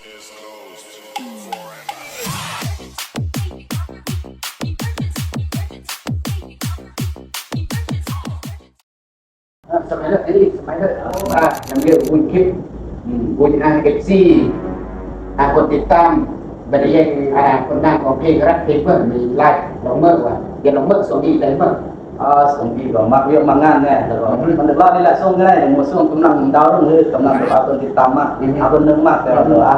ສະໄໝເລີຍ ອັນນີ້ສະໄໝເລີຍ ອ່າ ນຳເລື່ອງບຸນຄລິບ ອືມ ບຸນ ອາ ເອັຟຊີ ອາ ຄົນຕິດຕາມ ບັດນີ້ຍັງ ອາ ຜົນງານຂອງເພງລັດເພງເມືອງນີ້ຫຼາຍ ນ້ອງເມີກວ່າ ດຽວນ້ອງເມີກ ຊ່ວງນີ້ໄດ້ເມີກ ອ່າ ຊ່ວງນີ້ກໍມັກວຽກມັກງານແດ່ ແລ້ວກໍ ອືມ ມັນເວລານີ້ແຫຼະ ຊ່ວງນີ້ແຫຼະ ຊ່ວງກຳລັງດາວລົງ ຄືກຳລັງແບບວ່າເພິ່ນຕິດຕາມມາ ອືມ ຫາເພິ່ນເບິ່ງມາ ແຕ່ວ່າ ອືມ ອ່າ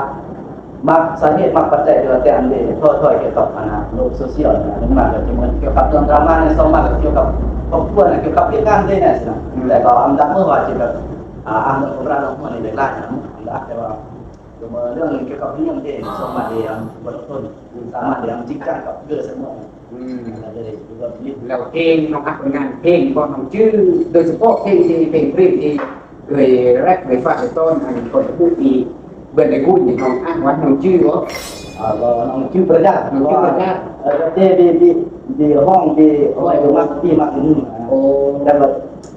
ມັກສາເຫດ ມັກປັດໄຈທີ່ວ່າແຕ່ອັນເດ ທໍ້ຖອຍກ່ຽວກັບອັນນະ ໂລກໂຊຊຽວນີ້ນະ ມັນມາກໍຈະເໝືອນກ່ຽວກັບເລື່ອງດຣາມາໃນຊ່ອງ ມັນກໍກ່ຽວກັບຄອບຄົວນະ ກ່ຽວກັບວຽກງານເດນະ ຊີ້ນະ ອືມ ແຕ່ກໍອັນດັບເມື່ອວ່າທີ່ແບບ ອ່າ ອ່ານເລື່ອງຂອງລາວເນາະ ມັນໄດ້ຫຼາຍນະ ອັນດັບ ແຕ່ວ່າ ເລື່ອງກ່ຽວກັບເລື່ອງເດນະ ຊ່ອງມັນເດ ອັນບໍ່ອດທົນ ອືມ ສາມາດເດ ອັນຈິງຈັງກັບເລື່ອງສະໝອງ ອືມ ແລ້ວເພງ ນ້ອງຮັກຜົນງານເພງບໍ່ ນ້ອງຈື່ ໂດຍສະເພາະເພງທີ່ ເພງບຣີດທີ່ ເອີຍ ແຣັບ ເອີຍ ຝາກເອີຍ ຕອນອັນຄົນຜູ້ທີ່ເບິ່ງໃນກູ້ນີ້ ນ້ອງອ່ານວ່ານ້ອງຈື່ບໍ່? ອ່າ ກໍນ້ອງຈື່ປະຫຍັດ ນ້ອງຈື່ປະຫຍັດ ເອີ ເດ ເດ ເດ ເດ ຮ້ອງ ເດ ຮ້ອງ ມັກ ເດ ມັກ ອືມ ໂອ້ ແລ້ວກໍ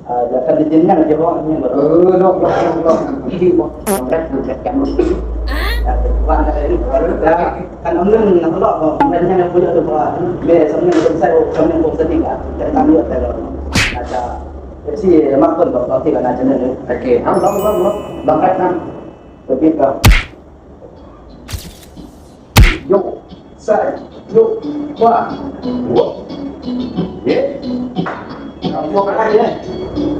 ເອີ ຢາກ ຄັນໄດ້ຍິນຫຍັງຈະຮ້ອງຫຍັງບໍ່? ເອີ ນ້ອງ ນ້ອງ ນ້ອງ ນ້ອງຈື່ບໍ່? ນ້ອງແຣັບ ນ້ອງແຣັບ ຈັກໜ້ອຍ ອ່າ ວັນ ເອີ ແລ້ວຄັນເອົາເງິນນຳລອກ ແມ່ນຫຍັງບໍ່ເຍາະ ເພາະວ່າແມ່ສຳນຽງເພິ່ນໃສ່ ໂອ້ ສຳນຽງຄົງສະຕິກ ອາດຈະຕ່າງເຍອະ ແຕ່ກໍອາດຈະ ເອັຟຊີມັກເພິ່ນກໍບາງທີກໍໜ້າຈະເນີນເດີ ໂອເຄ ເອົາ ລອງ ລອງ ລອງ ລອງແຣັບນຳ ເປີດບິດກ່ອນ ໂຍກ ຊ້າຍ ໂຍກ ຂວາ ໂຫ ເຢ້ ເອົາ ໂຍກໄປເລີຍ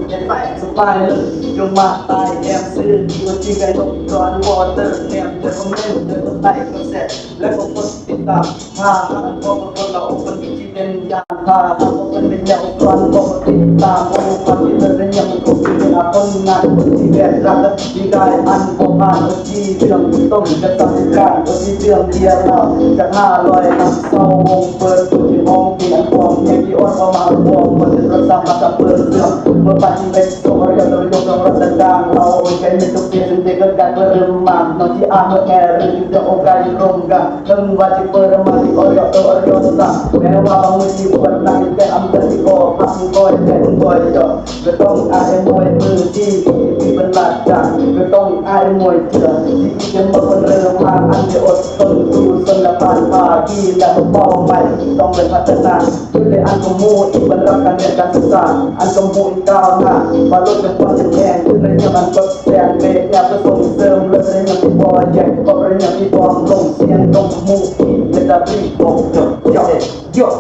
ເຮັດໄປ ສະບາຍເລີຍ ຈົ່ງມາຕາຍແນມຊື່ ທີ່ວ່າຈິງໄດ້ລົງກ່ອນ ວໍເຕີ ແນມເດີ ຄອມເມັນເດີ ກົດໄລ ກົດແຊ ແລ້ວກໍກົດຕິດຕາມ ຖ້າຫາກບໍ່ກົດ ກໍອົບຄົນທີ່ເປັນຍານ ຖ້າຫາກບໍ່ເປັນແມ່ນຍາອົບຄົນ ບໍ່ກົດຕິດຕາມ ບໍ່ຮູ້ຄວາມຄິດເຫັນ ແມ່ນຍາມມັນຄົງຊິເປັນອາຄົນ ງານຄົນທີ່ແບກຮັກ ທີ່ກາຍອັນບໍ່ຜ່ານ ທີ່ເລື່ອງຕ້ນຈະຕັດສິນການ ທີ່ເລື່ອງເດຍລາວ ຈາກຫ້າຮ້ອຍນຳເຊົາວົງ ເປີດໂຕທີ່ຫ້ອງ ເປັນອັນຄວາມ ແຮງທີ່ອ່ອນເຂົ້າມາຮ່ວມ ບໍ່ເປັນໂທລະສັບ ມາສະເປີດເລື່ອງ ເມື່ອປານທີ່ເປັນ ໂຕຮຽນ ໂຕຍົກ ໂຕລັດຕ່າງໆ ເຮົາໂອຍໃຈມີທຸກເສຍ ເຊິ່ງໄດ້ເກີດການເປີດເລີ່ມມາ ນ້ອງທີ່ອາເມື່ອແອ ເລື່ອງທີ່ເລື່ອງໂອກາດຢູ່ລົມກັນ ເຖິງວ່າຊິເປີດມາທີ່ອອດຢອດໂຕອອດຢອດສາ ແມ້ວ່າບາງມື້ທີ່ປວດໜັກ ແຕ່ອຳເພິທີ່ກໍພັກ ກໍແຕ່ກໍຈອດ ກໍຕ້ອງອາຍມວຍມືທີ່ ທີ່ເປັນລາດການ ກໍຕ້ອງອາຍມວຍເທື່ອ ທີ່ຈະມາຄົນເລີ່ມມາ ອັນທີ່ອົດທົນ ສູ້ຊົນ ແລະ ຜ່ານຜ່າ ທີ່ ແລະ ເປົ້າໝາຍ ຕ້ອງໄດ້ພັດທະນາ ຄືໄດ້ອັນກະໝູ່ ທີ່ເພິ່ນຮັບການຮຽນການສຶກສາ ອັນກະໝູ່ ກ້າວໜ້າ ມາລົດຈຳພວນຈຳແພງ ຄືໄດ້ຮຽນອັນທົດແທນ ເວຍາໄປສົ່ງເສີມ ແລະ ໄດ້ຮຽນທີ່ບໍ່ແຍງ ກໍໄດ້ຮຽນທີ່ບໍ່ລົງ ສຽງນົກໝູ່ ທີ່ເປັນລະບຽບ ເຈົ້າ ເຈົ້າ ເຈົ້າ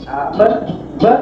ອ່າ ເບິ່ງ ເບິ່ງ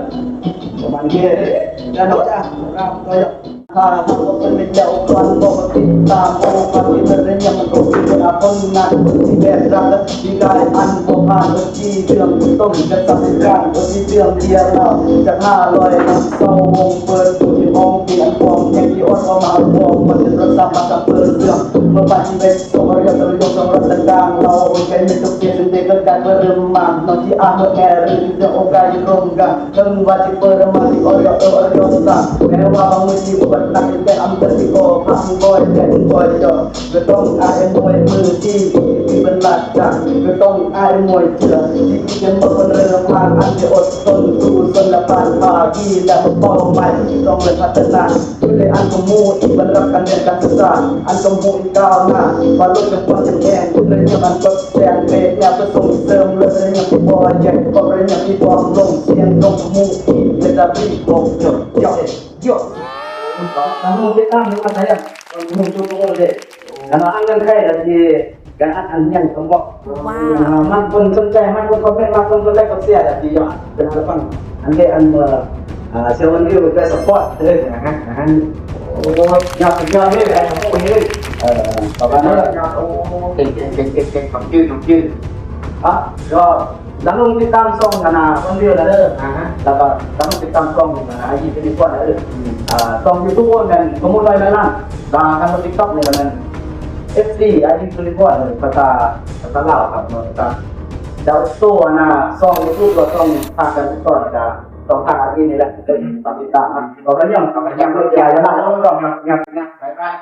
ປະມານນີ້ເດ້ ແລ້ວເນາະ ອາ ເຈົ້າ ເຈົ້າ ຖ້າຫາກວ່າເພິ່ນເປັນເຈົ້າກ່ອນ ບໍ່ຕິດຕາມ ບໍ່ປະຕິບັດ ແມ່ນຫຍັງມັນກໍຄືອາຄົນງານຄົນທີ່ແບກຮັກ ທີ່ກາຍອັນບໍ່ຜ່ານ ທີ່ເລື່ອງຕົ້ນຈະຕັດສິນການ ທີ່ເລື່ອງເດຍລາວ ຈາກຫ້າຮ້ອຍນຳເຊົາວົງ ເປີດໂຕທີ່ຫ້ອງ ເປັນອັນຄວາມ ແຮງທີ່ອ່ອນເຂົ້າມາຮ່ວມ ບໍ່ເປັນໂທລະສັບ ມາສະເປີດເລື່ອງ ເມື່ອປານທີ່ໄດ້ ສອງຮ້ອຍ ສອງຮ້ອຍ ສອງຮ້ອຍ ຕ່າງໆ ເຮົາໂອນໃຈມີທຸກເສຍ ເຊິ່ງໄດ້ເກີດການເປີດເລີ່ມມາ ນ້ອງທີ່ອາເມື່ອແອ ເລື່ອງທີ່ເລື່ອງໂອກາດຢູ່ລົມກັນ ເຖິງວ່າຊິເປີດມາທີ່ອອດຢອດ ເອີ ອອດຢອດສາ ແມ້ວ່າບາງມື້ທີ່ປວດໜັກ ແຕ່ອຳເພິທີ່ກໍພັກ ກໍແຕ່ກໍຈອດ ກໍຕ້ອງອາຍມວຍມືທີ່ ທີ່ເປັນລາດການ ກໍຕ້ອງອາຍມວຍເທື່ອ ທີ່ຈະມາຄົນເລີ່ມຜ່ານ ອັນທີ່ອົດທົນ ສູ້ຊົນ ແລະ ຜ່ານຜ່າ ທີ່ ແລະ ເປົ້າໝາຍ ທີ່ຕ້ອງໄດ້ພັດທະນາ ຄືໄດ້ອັນກະໝູ່ທີ່ເພິ່ນຮັບການຮຽນການສຶກສາ ອັນກະໝູ່ທີ່ກ້າວໜ້າ ວ່າລົດຈຳພວນຈຳແພງ ຄືໄດ້ຮຽນອັນທົດແທນ ເວຍາໄປສົ່ງເສີມ ແລະ ໄດ້ຮຽນທີ່ບໍ່ແຍງ ກໍໄດ້ຮຽນທີ່ບໍ່ລົງ ສຽງນົກໝູ່ທີ່ເປັນລະບຽບ ໂຢ ໂຢ ໂຢ ໂຢ ຕາມຮູ້ຕິດຕາມຢູ່ວ່າໃສ ຮູ້ທຸກຄົນເດ້ ອັນນັ້ນເງື່ອນໄຂລະທີ່ ການອັດອັນຫຍັງຕ້ອງບອກ ວ້າວ ມັນຄົນສົນໃຈ ມັນຄົນຄອມເມັນ ມັນຄົນກົດໄລກົດແຊ ແລ້ວທີ່ຍອດເປັນອັນຟັງ ອັນເດ ອັນເມື່ອ ອ່າ ເຊວວັນດິວໄປສະປອດ ເອີ ອາຮະ ອາຮະ ໂອ້ຍ ຍອດ ຍອດເລີຍ ເອີ ປະມານນັ້ນ ໂອ້ ເກັ່ງ ເກັ່ງ ເກັ່ງ ເກັ່ງ ຂອບໃຈ ຂອບໃຈ ອ່ະ ກໍ ລະລົງຕິດຕາມຊ່ອງອັນນະ ຄົນດຽວນະເດີ ອາຮະ ແລ້ວກໍລະລົງຕິດຕາມຊ່ອງອັນນະ ໄອຈີ ໂຊນິຄອນ ນະເດີ ອືມ ອ່າ ຊ່ອງຢູທູບແມ່ນ ປະໂມດ ຮ້ອຍລ້ານລ້ານ ແລ້ວກໍ TikTok ນີ້ກໍແມ່ນ ເອັຟຊີ ໄອຈີ ໂຊນິຄອນ ເອີ ພາສາ ພາສາລາວຄັບເນາະ ແລ້ວໂຕອັນນະ ຊ່ອງຢູທູບ ກໍຊ່ອງພາກການສຶກສອນ ກໍຊ່ອງພາກອາຊີບນີ້ແຫຼະ ເອີ ຝາກຕິດຕາມນະ ກໍພະຍາຍາມ ກໍພະຍາຍາມເຂົ້າໃຈນະ ລະລົງ ລະລົງ ຍາກ ຍາກ ຍາກ ບາຍບາຍ.